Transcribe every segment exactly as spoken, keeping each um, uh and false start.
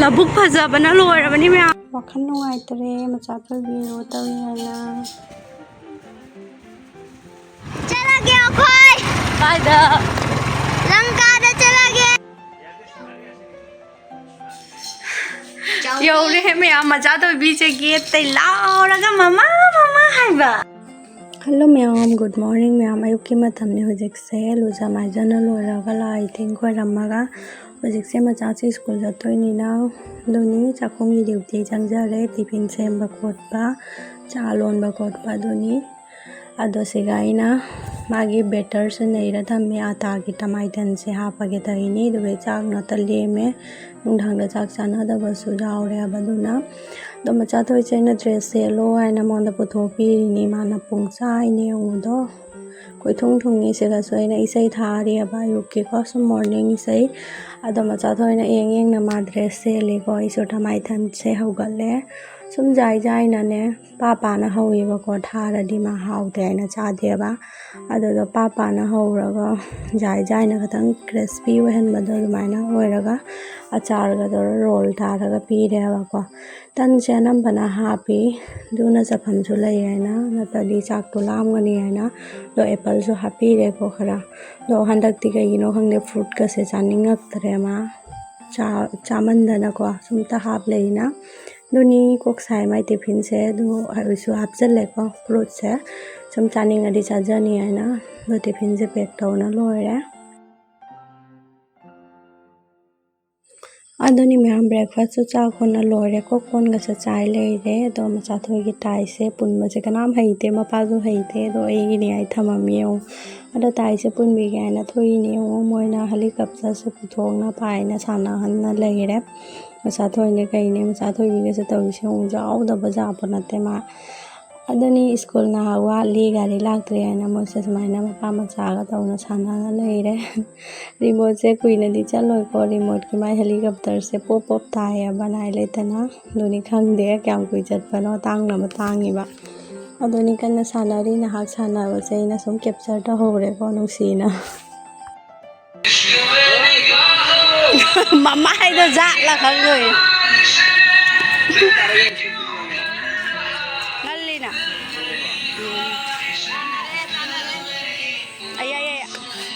ꯂꯧꯕꯨꯛ ꯐꯖꯕꯅ ꯂꯣꯏꯔꯕꯅꯤ ꯃꯌꯥꯝ꯫ ꯋꯥꯈꯜ ꯅꯨꯡꯉꯥꯏꯇ꯭ꯔꯦ ꯃꯆꯥ ꯊꯣꯏꯕꯤꯔꯣ ꯇꯧꯔꯤ ꯍꯥꯏꯅ꯫ ꯆꯠꯂꯒꯦ ꯑꯩꯈꯣꯏ꯫ ꯀꯥꯏꯗ? ꯂꯪꯀꯥꯗ ꯆꯠꯂꯒꯦ꯫ ꯌꯧꯔꯦ ꯃꯌꯥꯝ, ꯃꯆꯥ ꯊꯣꯏꯕꯤꯁꯦ ꯒꯦꯠꯇꯩ ꯂꯥꯎꯔꯒ "ꯃꯃꯥ, ꯃꯃꯥ" ꯍꯥꯏꯕ꯫ ꯍꯜꯂꯣ ꯃꯌꯥꯝ, ꯒꯨꯗ ꯃꯣꯔꯅꯤꯡ ꯃꯌꯥꯝ꯫ ꯑꯌꯨꯛꯀꯤ ꯃꯇꯝꯅꯤ ꯍꯧꯖꯤꯛꯁꯦ꯫ ꯂꯨꯖ ꯃꯥꯏꯖꯅ ꯂꯣꯏꯔꯒ ꯂꯥꯏ ꯇꯤꯟ ꯈꯣꯏꯔꯝꯃꯒ ꯍꯧꯖꯤꯛꯁꯦ ꯃꯆꯥꯁꯦ ꯁ꯭ꯀꯨꯜ ꯆꯠꯇꯣꯏꯅꯤꯅ ꯑꯗꯨꯅꯤ ꯆꯥꯛꯈꯨꯝꯒꯤ ꯗ꯭ꯌꯨꯇꯤ ꯆꯪꯖꯔꯦ꯫ ꯇꯤꯐꯤꯟ ꯁꯦꯝꯕ ꯈꯣꯠꯄ, ꯆꯥ ꯂꯣꯟꯕ ꯈꯣꯠꯄ ꯑꯗꯨꯅꯤ꯫ ꯑꯗꯣ ꯁꯤꯒ ꯑꯩꯅ ꯃꯥꯒꯤ ꯕꯦꯇꯔꯁꯨ ꯅꯩꯔ ꯊꯝꯃꯦ꯫ ꯑꯇꯥꯒꯤ ꯇꯃꯥꯏꯇꯟꯁꯦ ꯍꯥꯞꯄꯒꯦ ꯇꯧꯔꯤꯅꯤ꯫ ꯑꯗꯨꯒ ꯆꯥꯛ ꯉꯥꯛꯇ ꯂꯦꯝꯃꯦ꯫ ꯅꯨꯡꯗꯥꯡꯗ ꯆꯥꯛ ꯆꯥꯅꯗꯕꯁꯨ ꯌꯥꯎꯔꯦꯕ꯫ ꯑꯗꯨꯅ ꯑꯗꯣ ꯃꯆꯥ ꯊꯣꯏꯁꯦ ꯑꯩꯅ ꯗ꯭ꯔꯦꯁ ꯁꯦꯠꯂꯣ ꯍꯥꯏꯅ ꯃꯉꯣꯟꯗ ꯄꯨꯊꯣꯛꯄꯤꯔꯤꯅꯤ꯫ ꯃꯥꯅ ꯄꯨꯡꯆꯥꯏꯅꯦ ꯌꯦꯡꯉꯨꯗꯣ꯫ ꯀꯣꯏꯊꯨꯡ ꯊꯨꯡꯉꯤ꯫ ꯁꯤꯒꯁꯨ ꯑꯩꯅ ꯏꯁꯩ ꯊꯥꯔꯤꯑꯕ ꯑꯌꯨꯛꯀꯤꯀꯣ, ꯁꯨꯝ ꯃꯣꯔꯅꯤꯡ ꯏꯁꯩ꯫ ꯑꯗꯣ ꯃꯆꯥ ꯊꯣꯏꯅ ꯌꯦꯡ ꯌꯦꯡꯅ ꯃꯥ ꯗ꯭ꯔꯦꯁ ꯁꯦꯠꯂꯤꯀꯣ꯫ ꯑꯩꯁꯨ ꯇꯃꯥꯏꯊꯟꯁꯦ ꯍꯧꯒꯠꯂꯦ꯫ ꯁꯨꯝ ꯖꯥꯏ ꯖꯥꯏꯅꯅꯦ ꯄꯥ ꯄꯥꯅ ꯍꯧꯋꯦꯕꯀꯣ꯫ ꯊꯥꯔꯗꯤ ꯃꯥ ꯍꯥꯎꯇꯦ ꯍꯥꯏꯅ ꯆꯥꯗꯦꯕ꯫ ꯑꯗꯨꯗꯣ ꯄꯥ ꯄꯥꯅ ꯍꯧꯔꯒ ꯖꯥꯏ ꯖꯥꯏꯅ ꯈꯤꯇꯪ ꯀ꯭ꯔꯤꯁꯄꯤ ꯑꯣꯏꯍꯟꯕꯗꯣ ꯑꯗꯨꯃꯥꯏꯅ ꯑꯣꯏꯔꯒ ꯑꯆꯥꯔꯒ ꯇꯧꯔ ꯔꯣꯜ ꯇꯥꯔꯒ ꯄꯤꯔꯦꯕꯀꯣ꯫ ꯇꯟꯁꯦ ꯑꯅꯝꯕꯅ ꯍꯥꯞꯄꯤ꯫ ꯑꯗꯨꯅ ꯆꯐꯝꯁꯨ ꯂꯩ ꯍꯥꯏꯅ, ꯅꯠꯇ꯭ꯔꯗꯤ ꯆꯥꯛꯇꯣ ꯂꯥꯝꯒꯅꯤ ꯍꯥꯏꯅ꯫ ꯑꯗꯣ ꯑꯦꯄꯜꯁꯨ ꯍꯥꯞꯄꯤꯔꯦꯀꯣ ꯈꯔ꯫ ꯑꯗꯣ ꯍꯟꯗꯛꯇꯤ ꯀꯩꯒꯤꯅꯣ ꯈꯪꯗꯦ, ꯐ꯭ꯔꯨꯠꯀꯁꯦ ꯆꯥꯅꯤꯡꯉꯛꯇ꯭ꯔꯦ ꯃꯥ꯫ ꯆꯥ-, ꯆꯥꯃꯟꯗꯅꯀꯣ ꯁꯨꯝꯇ ꯍꯥꯞ ꯂꯩꯅ꯫ ꯑꯗꯨꯅꯤ ꯀꯣꯛ ꯁꯥꯏ ꯃꯥꯏ ꯇꯤꯐꯤꯟꯁꯦ꯫ ꯑꯗꯨ ꯑꯩꯁꯨ ꯍꯥꯞꯆꯜꯂꯦꯀꯣ ꯐ꯭ꯔꯨꯠꯁꯦ꯫ ꯁꯨꯝ ꯆꯥꯅꯤꯡꯉꯗꯤ ꯆꯥꯖꯅꯤ ꯍꯥꯏꯅ꯫ ꯑꯗꯣ ꯇꯤꯐꯤꯟꯁꯦ ꯄꯦꯛ ꯇꯧꯅ ꯂꯣꯏꯔꯦ꯫ ꯑꯗꯨꯅꯤ ꯃꯌꯥꯝ, ꯕ꯭ꯔꯦꯛꯐꯥꯁꯁꯨ ꯆꯥ ꯀꯣꯟꯅ ꯂꯣꯏꯔꯦꯀꯣ꯫ ꯀꯣꯟꯒꯁꯨ ꯆꯥꯏ ꯂꯩꯔꯦ꯫ ꯑꯗꯣ ꯃꯆꯥꯊꯣꯏꯒꯤ ꯇꯥꯏꯁꯦ ꯄꯨꯟꯕꯁꯦ ꯀꯅꯥꯝ ꯍꯩꯇꯦ, ꯃꯄꯥꯁꯨ ꯍꯩꯇꯦ꯫ ꯑꯗꯣ ꯑꯩꯒꯤꯅꯦ ꯍꯥꯏ ꯊꯝꯃꯝꯃꯤ ꯌꯦꯡꯉꯨ꯫ ꯑꯗꯣ ꯇꯥꯏꯁꯦ ꯄꯨꯟꯕꯤꯒꯦ ꯍꯥꯏꯅ ꯊꯣꯛꯏꯅꯦ ꯌꯦꯡꯉꯨ꯫ ꯃꯣꯏꯅ ꯍꯦꯂꯤꯀꯣꯞꯇꯔꯁꯨ ꯄꯨꯊꯣꯛꯅ ꯄꯥꯏꯅ ꯁꯥꯟꯅꯍꯟꯅ ꯂꯩꯔꯦ꯫ ꯃꯆꯥꯊꯣꯏꯅꯦ ꯀꯩꯅꯦ, ꯃꯆꯥꯊꯣꯏꯕꯤꯒꯁꯦ ꯇꯧꯔꯤꯁꯦ ꯌꯦꯡꯉꯨ, ꯌꯥꯎꯗꯕ ꯌꯥꯄ ꯅꯠꯇꯦ ꯃꯥ꯫ ꯑꯗꯨꯅꯤ ꯁ꯭ꯀꯨꯜ ꯅꯍꯥꯛ ꯋꯥꯠꯂꯤ, ꯒꯥꯔꯤ ꯂꯥꯛꯇ꯭ꯔꯦ ꯍꯥꯏꯅ ꯃꯣꯏꯁꯦ ꯁꯨꯃꯥꯏꯅ ꯃꯄꯥ ꯃꯆꯥꯒ ꯇꯧꯅ ꯁꯥꯟꯅꯔ ꯂꯩꯔꯦ꯫ ꯔꯤꯃꯣꯠꯁꯦ ꯀꯨꯏꯅꯗꯤ ꯆꯠꯂꯣꯏꯀꯣ꯫ ꯔꯤꯃꯣꯠꯀꯤ ꯃꯥꯏ ꯍꯦꯂꯤꯀꯣꯞꯇꯔꯁꯦ ꯄꯣꯞ ꯄꯣꯞ ꯇꯥꯏꯌꯦꯕ, ꯅꯥꯏ ꯂꯩꯇꯅ꯫ ꯑꯗꯨꯅꯤ ꯈꯪꯗꯦ ꯀꯌꯥꯝ ꯀꯨꯏ ꯆꯠꯄꯅꯣ, ꯇꯥꯡꯅꯕ ꯇꯥꯡꯉꯤꯕ꯫ ꯑꯗꯨꯅꯤ ꯀꯟꯅ ꯁꯥꯟꯅꯔꯤ꯫ ꯅꯍꯥꯛ ꯁꯥꯟꯅꯕꯁꯦ ꯑꯩꯅ ꯁꯨꯝ ꯀꯦꯞꯆꯔ ꯇꯧꯍꯧꯔꯦꯀꯣ, ꯅꯨꯡꯁꯤꯅ꯫ ꯃꯃꯥꯏꯗ ꯖꯥꯠꯂ ꯈꯪꯗꯣꯏꯅꯦ꯫ ꯉꯜꯂꯤꯅ꯫ ꯑꯌꯥ, ꯑꯌꯥ, ꯑꯌꯥ꯫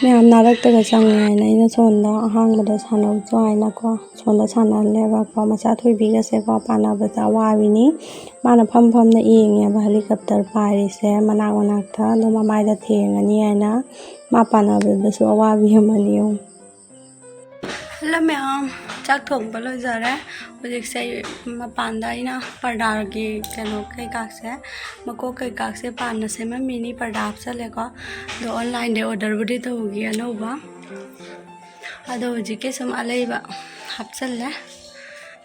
ꯃꯌꯥꯝ ꯅꯥꯔꯛꯇꯒ ꯆꯪꯉꯦ ꯍꯥꯏꯅ ꯑꯩꯅ ꯁꯣꯝꯗ ꯑꯍꯥꯡꯕꯗ ꯁꯥꯟꯅꯧꯆꯣ ꯍꯥꯏꯅꯀꯣ, ꯁꯣꯝꯗ ꯁꯥꯟꯅꯍꯜꯂꯦꯕꯀꯣ꯫ ꯃꯆꯥ ꯊꯣꯏꯕꯤꯒꯁꯦꯀꯣ ꯄꯥꯟꯅꯕꯗ ꯑꯋꯥꯕꯤꯅꯤ꯫ ꯃꯥꯅ ꯐꯝ ꯐꯝꯅ ꯌꯦꯡꯉꯦꯕ helicopter ꯄꯥꯏꯔꯤꯁꯦ ꯃꯅꯥꯛ ꯃꯅꯥꯛꯇ, ꯑꯗꯣ ꯃꯃꯥꯏꯗ ꯊꯦꯡꯉꯅꯤ ꯍꯥꯏꯅ꯫ ꯃꯥ ꯄꯥꯟꯅꯕꯗꯁꯨ ꯑꯋꯥꯕꯤ ꯑꯃꯅꯤ ꯌꯦꯡꯉꯨ꯫ ꯍꯜꯂꯣ ꯃꯌꯥꯝ, ꯆꯥꯛ ꯊꯣꯡꯕ ꯂꯣꯏꯖꯔꯦ꯫ ꯍꯧꯖꯤꯛꯁꯦ ꯃꯄꯥꯟꯗ ꯑꯩꯅ ꯄꯔꯗꯥꯒꯤ ꯀꯩꯅꯣ ꯀꯩꯀꯥꯁꯦ, ꯃꯀꯣꯛ ꯀꯩꯀꯥꯁꯦ ꯄꯥꯟꯅ ꯁꯦꯝꯃꯝꯃꯤꯅꯤ꯫ ꯄꯔꯗꯥ ꯍꯥꯞꯆꯜꯂꯦꯀꯣ꯫ ꯑꯗꯣ online ꯗꯩ order ꯕꯨꯗꯤ ꯇꯧꯈꯤ ꯑꯅꯧꯕ꯫ ꯑꯗꯣ ꯍꯧꯖꯤꯛꯀꯤ ꯁꯨꯝ ꯑꯂꯩꯕ ꯍꯥꯞꯆꯜꯂꯦ꯫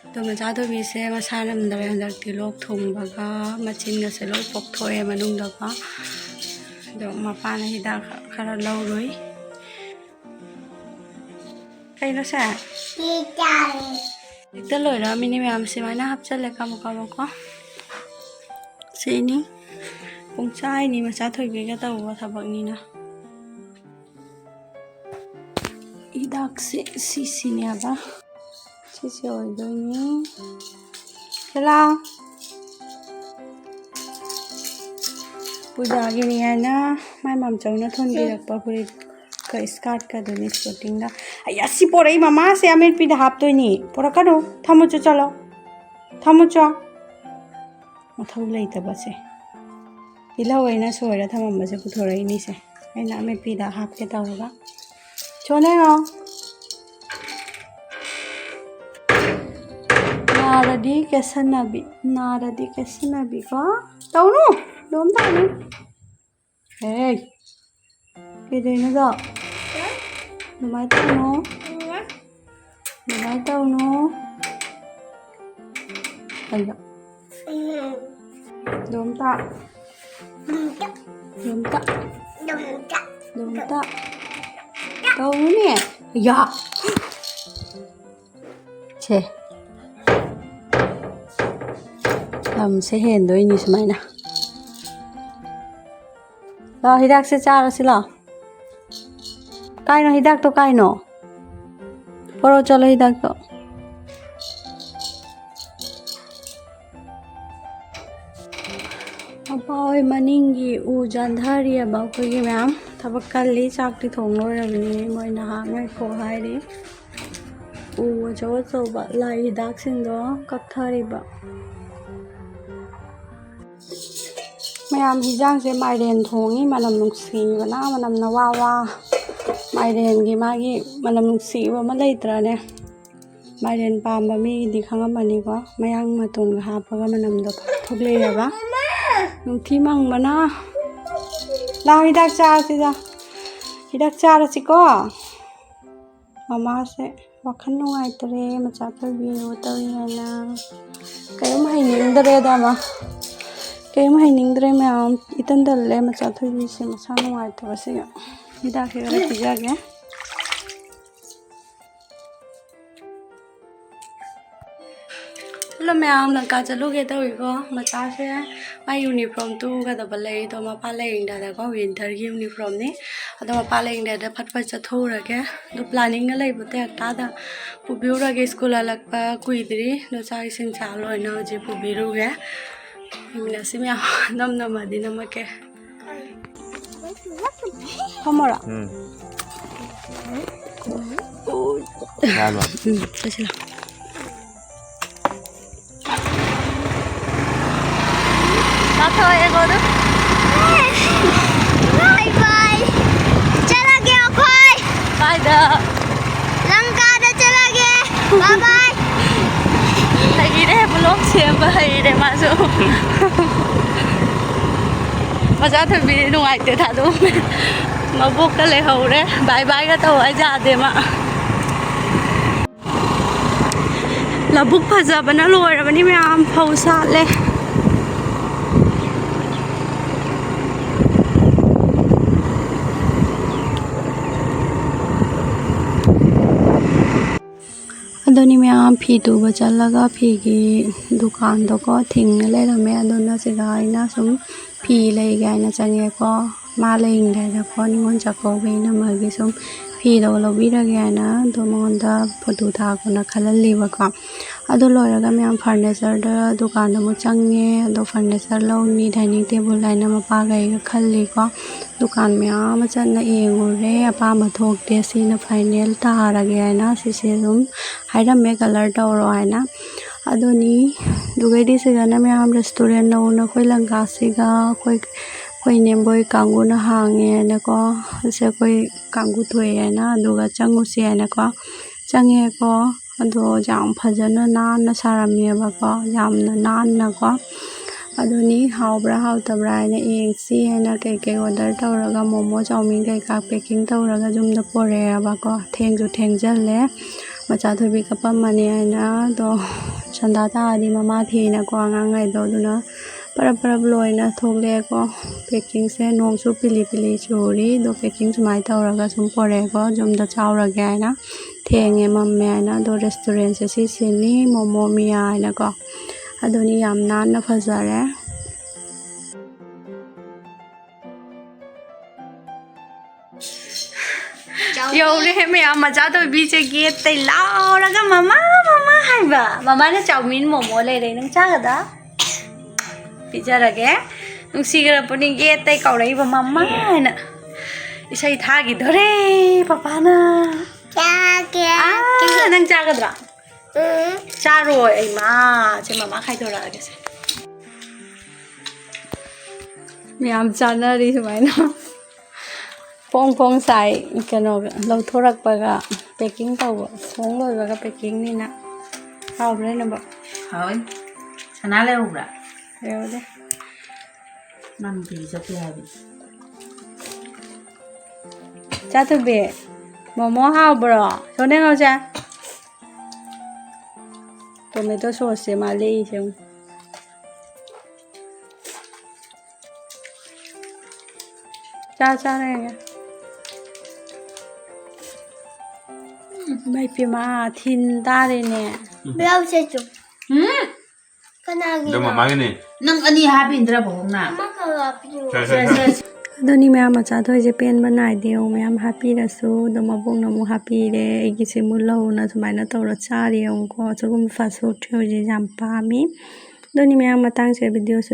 ꯑꯗꯣ ꯃꯆꯥ ꯊꯣꯏꯕꯤꯁꯦ ꯃꯁꯥ ꯉꯝꯗꯔꯦ ꯍꯟꯗꯛꯇꯤ, ꯂꯣꯛ ꯊꯨꯡꯕꯒ ꯃꯆꯤꯟꯒꯁꯦ ꯂꯣꯏ ꯄꯣꯛꯊꯣꯛꯑꯦ ꯃꯅꯨꯡꯗꯀꯣ꯫ ꯑꯗꯣ ꯃꯄꯥꯅ ꯍꯤꯗꯥꯛ ꯈꯔ ꯂꯧꯔꯨꯏ꯫ ꯀꯩꯅꯣ ꯁꯦ? ꯍꯦꯛꯇ ꯂꯣꯏꯔꯛꯑꯃꯤꯅꯦ ꯃꯌꯥꯝ, ꯁꯨꯃꯥꯏꯅ ꯍꯥꯞꯆꯜꯂꯦ ꯀꯥꯕꯣꯛ ꯀꯥꯕꯣꯛꯀꯣ꯫ ꯁꯤꯅꯤ꯫ ꯄꯨꯡꯆꯥꯏꯅꯤ ꯃꯆꯥ ꯊꯣꯏꯕꯤꯒ ꯇꯧꯕ ꯊꯕꯛꯅꯤꯅ꯫ ꯍꯤꯗꯥꯛꯁꯦ ꯁꯤꯁꯤꯅꯦꯕ꯫ ꯁꯤꯁꯦ ꯑꯣꯏꯗꯣꯏꯅꯤ꯫ ꯁꯦꯂꯥ꯫ ꯄꯨꯖꯥꯒꯤꯅꯤ ꯍꯥꯏꯅ ꯃꯥꯏ ꯃꯥꯝꯆꯧꯅ ꯊꯣꯟꯕꯤꯔꯛꯄ ꯐꯨꯔꯤꯠꯀ skirt ꯀꯗꯨꯅꯤ, sporting ꯗ꯫ ꯑꯩ ꯑꯁꯤ ꯄꯣꯔꯛꯏ ꯃꯃꯥꯁꯦ ꯑꯃꯦꯠꯄꯤꯗ ꯍꯥꯞꯇꯣꯏꯅꯤ꯫ ꯄꯣꯔꯛꯀꯅꯨ꯫ ꯊꯝꯃꯨꯆꯣ ꯆꯠꯂꯣ꯫ ꯊꯝꯃꯨꯆꯣ꯫ ꯃꯊꯧ ꯂꯩꯇꯕꯁꯦ꯫ ꯇꯤꯜꯍꯧ ꯑꯩꯅ ꯁꯣꯏꯔ ꯊꯝꯃꯝꯕꯁꯦ ꯄꯨꯊꯣꯔꯛꯏꯅꯤꯁꯦ꯫ ꯑꯩꯅ ꯑꯃꯦꯠꯄꯤꯗ ꯍꯥꯞꯀꯦ ꯇꯧꯔꯒ꯫ ꯁꯣꯅꯦꯔꯣ꯫ ꯅꯥꯔꯗꯤ ꯀꯦꯁꯟꯅꯕꯤ꯫ ꯅꯥꯔꯗꯤ ꯀꯦꯁꯟꯅꯕꯤꯀꯣ꯫ ꯇꯧꯅꯨ꯫ ꯑꯗꯨꯝ ꯇꯧꯅꯨ꯫ ꯍꯦ꯫ ꯀꯩꯗꯧꯅꯣꯗꯣ? ꯑꯗꯨꯃꯥꯏꯅ ꯇꯧꯅꯨ꯫ ꯑꯗꯨꯃꯥꯏꯅ ꯇꯧꯅꯨ꯫ ꯑꯩꯅ꯫ ꯗꯣꯝꯇ꯫ ꯗꯣꯝꯇ꯫ ꯗꯣꯝꯇ꯫ ꯇꯧꯅꯨꯅꯦ꯫ ꯌꯥ꯫ ꯁꯦ꯫ ꯂꯝꯁꯦ ꯍꯦꯟꯗꯣꯏꯅꯤ ꯁꯨꯃꯥꯏꯅ꯫ ꯂꯥꯎ, ꯍꯤꯗꯥꯛꯁꯦ ꯆꯥꯔꯁꯤ ꯂꯥꯎ꯫ ꯀꯥꯏꯅꯣ ꯍꯤꯗꯥꯛꯇꯣ, ꯀꯥꯏꯅꯣ? ꯄꯣꯔꯛꯑꯣ ꯆꯠꯂꯣ ꯍꯤꯗꯥꯛꯇꯣ꯫ ꯃꯄꯥ ꯍꯣꯏ ꯃꯅꯤꯡꯒꯤ ꯎ ꯌꯥꯟꯊꯔꯤꯑꯕ ꯑꯩꯈꯣꯏꯒꯤ ꯃꯌꯥꯝ꯫ ꯊꯕꯛ ꯀꯜꯂꯤ꯫ ꯆꯥꯛꯇꯤ ꯊꯣꯡ ꯂꯣꯏꯔꯕꯅꯤ꯫ ꯃꯣꯏ ꯅꯍꯥꯛ ꯉꯥꯏꯈꯣ ꯍꯥꯏꯔꯤ꯫ ꯎ ꯑꯆꯧ ꯑꯆꯧꯕ ꯂꯥꯏ ꯍꯤꯗꯥꯛꯁꯤꯡꯗꯣ ꯀꯛꯊꯔꯤꯕ꯫ ꯃꯌꯥꯝ, ꯍꯤꯟꯖꯥꯡꯁꯦ ꯃꯥꯏꯔꯦꯟ ꯊꯣꯡꯉꯤ꯫ ꯃꯅꯝ ꯅꯨꯡꯁꯤꯕꯅ, ꯃꯅꯝꯅ ꯋꯥ ꯋꯥ꯫ ꯃꯥꯏꯔꯦꯟꯒꯤ ꯃꯥꯒꯤ ꯃꯅꯝ ꯅꯨꯡꯁꯤꯕ ꯑꯃ ꯂꯩꯇ꯭ꯔꯅꯦ? ꯃꯥꯏꯔꯦꯟ ꯄꯥꯝꯕ ꯃꯤꯒꯤꯗꯤ ꯈꯪꯉꯝꯃꯅꯤꯀꯣ, ꯃꯌꯥꯡ ꯃꯇꯣꯟꯒ ꯍꯥꯞꯄꯒ ꯃꯅꯝꯗꯣ ꯊꯣꯛꯂꯛꯑꯦꯕ꯫ ꯅꯨꯡꯊꯤ ꯃꯪꯕꯅ꯫ ꯂꯥꯎ, ꯍꯤꯗꯥꯛ ꯆꯥꯔꯁꯤꯗ꯫ ꯍꯤꯗꯥꯛ ꯆꯥꯔꯁꯤꯀꯣ꯫ ꯃꯃꯥꯁꯦ ꯋꯥꯈꯜ ꯅꯨꯡꯉꯥꯏꯇ꯭ꯔꯦ, ꯃꯆꯥ ꯊꯣꯏꯕꯤ ꯇꯧꯔꯤ ꯍꯥꯏꯅ꯫ ꯀꯔꯤꯝ ꯍꯩꯅꯤꯡꯗ꯭ꯔꯦꯗ ꯃꯥ꯫ ꯀꯔꯤꯝ ꯍꯩꯅꯤꯡꯗ꯭ꯔꯦ ꯃꯌꯥꯝ꯫ ꯏꯇꯟ ꯇꯜꯂꯦ ꯃꯆꯥ ꯊꯣꯏꯕꯤꯁꯦ ꯃꯁꯥ ꯅꯨꯡꯉꯥꯏꯇꯕꯁꯤꯒ꯫ ꯍꯤꯗꯥꯛꯁꯦ ꯈꯔ ꯄꯤꯖꯒꯦ꯫ ꯍꯜꯂꯣ ꯃꯌꯥꯝ, ꯂꯪꯀꯥ ꯆꯠꯂꯨꯒꯦ ꯇꯧꯏꯀꯣ꯫ ꯃꯆꯥꯁꯦ ꯃꯥꯏ ꯌꯨꯅꯤꯐꯣꯔꯝ ꯇꯨꯒꯗꯕ ꯂꯩ, ꯑꯗꯣ ꯃꯄꯥ ꯂꯩꯔꯤꯉꯩꯗꯀꯣ, ꯋꯤꯟꯇꯔꯒꯤ ꯌꯨꯅꯤꯐꯣꯔꯝꯅꯤ꯫ ꯑꯗꯣ ꯃꯄꯥ ꯂꯩꯔꯤꯉꯩꯗ ꯐꯠ ꯐꯠ ꯆꯠꯊꯣꯛꯎꯔꯒꯦ꯫ ꯑꯗꯣ ꯄ꯭ꯂꯥꯅꯤꯡꯒ ꯂꯩꯕ ꯇꯦꯛꯇꯥꯗ ꯄꯨꯕꯤꯔꯨꯔꯒꯦ꯫ ꯁ꯭ꯀꯨꯜ ꯍꯜꯂꯛꯄ ꯀꯨꯏꯗ꯭ꯔꯤ꯫ ꯑꯗꯣ ꯆꯥꯛ ꯏꯁꯤꯡ ꯆꯥ ꯂꯣꯏꯅ ꯍꯧꯖꯤꯛ ꯄꯨꯕꯤꯔꯨꯒꯦ꯫ ꯌꯦꯡꯃꯤꯟꯅꯁꯤ ꯃꯌꯥꯝ꯫ ꯅꯝ ꯅꯝꯃꯗꯤ ꯅꯝꯃꯛꯀꯦ꯫ ꯐꯝꯃꯣꯔꯥ? ꯎꯝ꯫ ꯌꯥꯔꯕ? ꯎꯝ, ꯆꯠꯁꯤꯜꯂꯣ꯫ ꯂꯥꯊꯣꯛꯑꯦꯀꯣ ꯑꯗꯨ꯫ Bye bye꯫ ꯆꯠꯂꯒꯦ ꯑꯩꯈꯣꯏ꯫ ꯀꯥꯏꯗ? ꯂꯪꯀꯥꯗ ꯆꯠꯂꯒꯦ꯫ Bye bye꯫ ꯍꯩꯔꯦ, vlog ꯁꯦꯝꯕ ꯍꯩꯔꯦ ꯃꯥꯁꯨ꯫ ꯃꯆꯥ ꯊꯣꯏꯕꯤ ꯅꯨꯡꯉꯥꯏꯇꯦ ꯊꯥꯗꯣꯛꯑꯝꯃꯦ꯫ ꯃꯕꯣꯛꯇ ꯂꯩꯍꯧꯔꯦ꯫ Bye bye ꯒ ꯇꯧ ꯍꯥꯏ ꯌꯥꯗꯦ ꯃꯥ꯫ ꯂꯧꯕꯨꯛ ꯐꯖꯕꯅ ꯂꯣꯏꯔꯕꯅꯤ ꯃꯌꯥꯝ, ꯐꯧ ꯁꯥꯠꯂꯦ꯫ ꯑꯗꯨꯅꯤ ꯃꯌꯥꯝ, ꯐꯤ ꯇꯨꯕ ꯆꯠꯂꯒ ꯐꯤꯒꯤ ꯗꯨꯀꯥꯟꯗꯣꯀꯣ ꯊꯤꯡꯉ ꯂꯩꯔꯝꯃꯦ꯫ ꯑꯗꯨꯅ ꯁꯤꯗ ꯑꯩꯅ ꯁꯨꯝ ꯐꯤ ꯂꯩꯒꯦ ꯍꯥꯏꯅ ꯆꯪꯉꯦꯀꯣ꯫ ꯃꯥ ꯂꯩꯔꯤꯉꯩꯗꯀꯣ ꯅꯤꯉꯣꯜ ꯆꯥꯛꯀꯧꯕ ꯏꯅꯝꯃꯒꯤ ꯁꯨꯝ ꯐꯤꯗꯣ ꯂꯧꯕꯤꯔꯒꯦ ꯍꯥꯏꯅ ꯑꯗꯣ ꯃꯉꯣꯟꯗ ꯐꯣꯇꯣ ꯊꯥꯔꯛꯄꯅ ꯈꯜꯍꯜꯂꯤꯕꯀꯣ꯫ ꯑꯗꯨ ꯂꯣꯏꯔꯒ ꯃꯌꯥꯝ ꯐꯔꯅꯤꯆꯔꯗ ꯗꯨꯀꯥꯟꯗ ꯑꯃꯨꯛ ꯆꯪꯉꯦ꯫ ꯑꯗꯣ ꯐꯔꯅꯤꯆꯔ ꯂꯧꯅꯤ, ꯗꯥꯏꯅꯤꯡ ꯇꯦꯕꯜ ꯍꯥꯏꯅ ꯃꯄꯥꯒ ꯑꯩꯒ ꯈꯜꯂꯤꯀꯣ꯫ ꯗꯨꯀꯥꯟ ꯃꯌꯥꯝ ꯑꯃ ꯆꯠꯅ ꯌꯦꯡꯉꯨꯔꯦ, ꯑꯄꯥꯝꯕ ꯊꯣꯛꯇꯦ, ꯁꯤꯅ ꯐꯥꯏꯅꯦꯜ ꯇꯥꯔꯒꯦ ꯍꯥꯏꯅ ꯁꯤꯁꯦ ꯑꯗꯨꯝ ꯍꯥꯏꯔꯝꯃꯦ ꯀꯂꯔ ꯇꯧꯔꯣ ꯍꯥꯏꯅ꯫ ꯑꯗꯨꯅꯤ, ꯑꯗꯨꯒꯩꯗꯤ ꯁꯤꯗꯅ ꯃꯌꯥꯝ ꯔꯦꯁꯇꯨꯔꯦꯟ ꯅꯧꯅ ꯑꯩꯈꯣꯏ ꯂꯪꯀꯥꯁꯤꯒ ꯑꯩꯈꯣꯏ ꯑꯩꯈꯣꯏ ꯏꯅꯦꯝꯕꯣꯏ ꯀꯥꯡꯕꯨꯅ ꯍꯥꯡꯉꯦ ꯍꯥꯏꯅꯀꯣ꯫ ꯑꯁꯦ ꯑꯩꯈꯣꯏ ꯀꯥꯡꯕꯨ ꯊꯣꯛꯑꯦ ꯍꯥꯏꯅ, ꯑꯗꯨꯒ ꯆꯪꯉꯨꯁꯤ ꯍꯥꯏꯅꯀꯣ꯫ ꯆꯪꯉꯦꯀꯣ꯫ ꯑꯗꯣ ꯌꯥꯝ ꯐꯖꯅ ꯅꯥꯟꯅ ꯁꯥꯔꯝꯃꯦꯕꯀꯣ, ꯌꯥꯝꯅ ꯅꯥꯟꯅꯀꯣ꯫ ꯑꯗꯨꯅꯤ ꯍꯥꯎꯕ꯭ꯔꯥ ꯍꯥꯎꯇꯕ꯭ꯔꯥ ꯍꯥꯏꯅ ꯌꯦꯡꯁꯤ ꯍꯥꯏꯅ ꯀꯩꯀꯩ ꯑꯣꯔꯗꯔ ꯇꯧꯔꯒ, ꯃꯣꯃꯣ, ꯆꯥꯎꯃꯤꯟ ꯀꯩꯀꯥ ꯄꯦꯛꯀꯤꯡ ꯇꯧꯔꯒ ꯌꯨꯝꯗ ꯄꯣꯔꯛꯑꯦꯕꯀꯣ꯫ ꯊꯦꯡꯁꯨ ꯊꯦꯡꯖꯜꯂꯦ, ꯃꯆꯥ ꯊꯣꯏꯕꯤ ꯀꯞꯄꯝꯃꯅꯤ ꯍꯥꯏꯅ꯫ ꯑꯗꯣ ꯁꯟꯗꯥ ꯇꯥꯔꯗꯤ ꯃꯃꯥ ꯊꯦꯅꯀꯣ ꯑꯉꯥꯡꯈꯩꯗꯣ꯫ ꯑꯗꯨꯅ ꯄꯔꯞ ꯄꯔꯞ ꯂꯣꯏꯅ ꯊꯣꯛꯂꯛꯑꯦꯀꯣ꯫ ꯄꯦꯛꯀꯤꯡꯁꯦ ꯅꯣꯡꯁꯨ ꯄꯤꯂꯤ ꯄꯤꯂꯤ ꯆꯨꯔꯤ꯫ ꯑꯗꯣ ꯄꯦꯛꯀꯤꯡ ꯁꯨꯃꯥꯏꯅ ꯇꯧꯔꯒ ꯁꯨꯝ ꯄꯣꯔꯛꯑꯦꯀꯣ, ꯌꯨꯝꯗ ꯆꯥꯎꯔꯒꯦ ꯍꯥꯏꯅ꯫ ꯊꯦꯡꯉꯦ, ꯃꯝꯃꯦ ꯍꯥꯏꯅ꯫ ꯑꯗꯣ ꯔꯦꯁꯇꯨꯔꯦꯟꯁꯦ ꯁꯤꯁꯤꯅꯤ, ꯃꯣꯃꯣ ꯃꯤꯌꯥ ꯍꯥꯏꯅꯀꯣ꯫ ꯑꯗꯨꯅꯤ, ꯌꯥꯝ ꯅꯥꯟꯅ ꯐꯖꯔꯦ꯫ ꯌꯧꯔꯦ ꯃꯌꯥꯝ, ꯃꯆꯥ ꯊꯣꯏꯕꯤꯁꯦ ꯒꯦꯠꯇꯩ ꯂꯥꯎꯔꯒ "ꯃꯃꯥ, ꯃꯃꯥ" ꯍꯥꯏꯕ꯫ ꯃꯃꯥꯅ ꯆꯥꯎꯃꯤꯟ ꯃꯣꯃꯣ ꯂꯩꯔꯦ, ꯅꯪ ꯆꯥꯒꯗ꯭ꯔꯥ? ꯄꯤꯖꯔꯒꯦ꯫ ꯅꯨꯡꯁꯤꯈ꯭ꯔꯕꯅꯤ ꯒꯦꯠꯇꯩ ꯀꯧꯔꯛꯏꯕ "ꯃꯃꯥ" ꯍꯥꯏꯅ꯫ ꯏꯁꯩ ꯊꯥꯈꯤꯗꯣꯔꯦ ꯄꯄꯥꯅ꯫ ꯆꯥꯒꯦ꯫ ꯑꯥ, ꯅꯪ ꯆꯥꯒꯗ꯭ꯔꯥ? ꯎꯝ꯫ ꯆꯥꯔꯣꯏ, ꯑꯩ ꯃꯥ꯫ ꯁꯦ, ꯃꯃꯥ ꯈꯥꯏꯗꯣꯔꯛꯑꯒꯦ ꯁꯦ꯫ ꯃꯌꯥꯝ ꯆꯥꯅꯔꯤ ꯁꯨꯃꯥꯏꯅ꯫ ꯐꯣꯡ ꯐꯣꯡ ꯁꯥꯏ, ꯀꯩꯅꯣ, ꯂꯧꯊꯣꯔꯛꯄꯒ ꯄꯦꯛꯀꯤꯡ ꯇꯧꯕ꯫ ꯊꯣꯡ ꯂꯣꯏꯕꯒ ꯄꯦꯛꯀꯤꯡꯅꯤꯅ꯫ ꯍꯥꯎꯕ꯭ꯔꯥ, ꯅꯕꯣꯛ? ꯍꯥꯎꯋꯤ꯫ ꯁꯅꯥ ꯂꯩꯍꯧꯕ꯭ꯔꯥ? ꯂꯩꯍꯧꯗꯦ꯫ ꯃꯥ ꯅꯨꯡꯇꯤꯒꯤ ꯆꯠꯇꯦ ꯍꯥꯏꯕꯅꯤ꯫ ꯆꯥꯊꯣꯏꯕꯤ, ꯃꯣꯃꯣ ꯍꯥꯎꯕ꯭ꯔꯣ? ꯁꯣꯝꯗ ꯌꯦꯡꯉꯣꯁꯦ꯫ ꯇꯣꯃꯦꯇꯣ ꯁꯣꯁꯁꯦ ꯃꯥ ꯂꯩꯁꯦ ꯌꯦꯡꯉꯨ꯫ ꯆꯥ, ꯆꯥꯔꯒ ꯌꯦꯡꯉꯦ꯫ ꯏꯃꯥꯏ ꯄꯦꯝꯃ, ꯊꯤꯟ ꯇꯥꯔꯦꯅꯦ꯫ ꯕ꯭ꯂꯥꯎꯁ ꯁꯦꯠꯆꯣ꯫ ꯎꯝ? ꯀꯅꯥꯒꯤꯅꯣ? ꯑꯗꯣ ꯃꯃꯥꯒꯤꯅꯦ꯫ ꯅꯪ ꯑꯅꯤ ꯍꯥꯞꯄꯤꯟꯗ꯭ꯔꯥ, ꯕꯣꯕꯣꯛꯅ? ꯑꯃꯈꯛ ꯍꯥꯞꯄꯤꯌꯣ꯫ ꯁꯦ, ꯁꯦ, ꯁꯦ꯫ ꯁꯦ, ꯁꯦ꯫ ꯑꯗꯨꯅꯤ ꯃꯌꯥꯝ, ꯃꯆꯥ ꯊꯣꯏꯁꯦ ꯄꯦꯟꯕ ꯅꯥꯏꯗꯦ꯫ ꯌꯦꯡꯉꯨ, ꯃꯌꯥꯝ ꯍꯥꯞꯄꯤꯔꯁꯨ ꯑꯗꯨꯝ ꯃꯕꯣꯛꯅ ꯑꯃꯨꯛ ꯍꯥꯞꯄꯤꯔꯦ꯫ ꯑꯩꯒꯤꯁꯦ ꯃꯨꯜꯍꯧꯅ ꯁꯨꯃꯥꯏꯅ ꯇꯧꯔ ꯆꯥꯔꯤ꯫ ꯌꯦꯡꯉꯨꯀꯣ, ꯁꯤꯒꯨꯝꯕ fast food ꯊꯣꯏꯁꯦ ꯌꯥꯝ ꯄꯥꯝꯃꯤ꯫ ꯑꯗꯨꯅꯤ ꯃꯌꯥꯝ, ꯃꯇꯥꯡꯁꯦ videoꯁꯦ